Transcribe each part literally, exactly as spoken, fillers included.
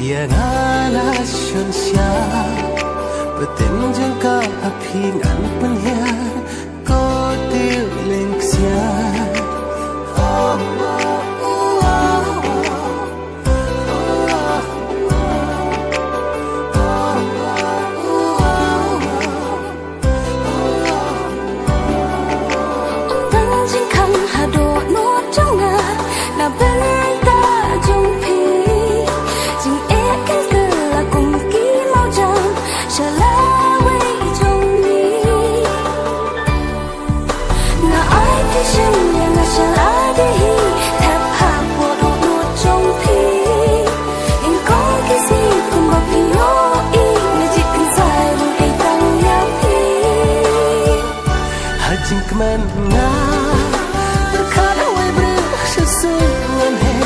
Ïa nga la shun sha, pateng jong ka ha phi ngan pynhiar, ko tiw ling ksiar. Tang jingkhang haduh nut jong nga, na bynta jong phi. Jingeh kan kylla kum ki mawjam, sha lawei jong ngi. Nga ai phi shen ïa nga sha lade hi, thep hapoh dohnud jong phi. Nyngkong ki sngi kumba phi ïohi, nga jied kynsai ruh dei tang ïa phi. Ha jingkmen nga pyrkhat hawei briew sha suiñ ngan heh,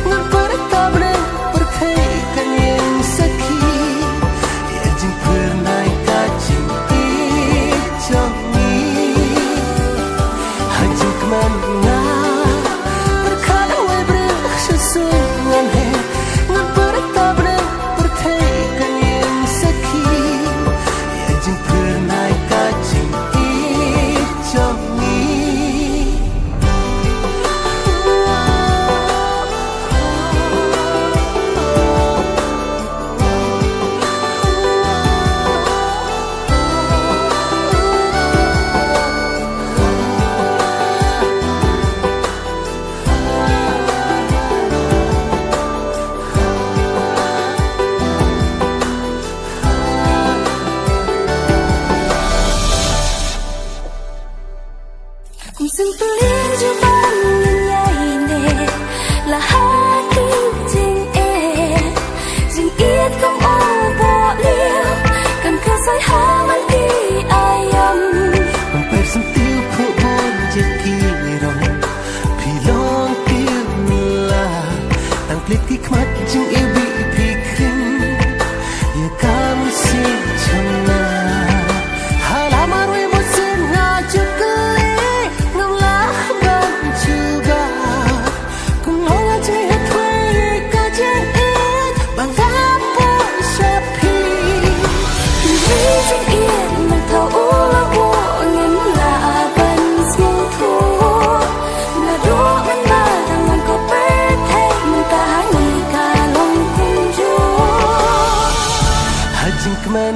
ngan pyrta bneng pyrthei kan ïeng sakhi. Ïa jingphyrnai ka jingïeit jong ngi. Ha jingkmen nga pyrkhat hawei briew sha suiñ ngan heh, ngan pyrta bneng pyrthei kan ïeng sakhi. Ïa jingphyrnai ka jingïeit jong ngi. Kum sngewthuh jubab ngin ïai neh la ha ki jingeh. Jingïeit kum u boh lieh kan kyrsoi ha man ki aiom. Ym pyrshang tiew phuh bun jait ki rong, phi long tiew la. Tang plie ki khmat jingïeit phi khring ïa ka mynsiem jong nga. Ha la marwei mynsiem nga ju kylli, ngam lah ban jubab. Kumno nga jingïeit ha thwei ka jingïeit ba nga poi sha phi. Phi jingïeit na thaw u la buh ngim lah ban sngewthuh. Naduh mynba tang man ko pyrthei mynta ha ngi ka long kumjuh. Ha jingkmen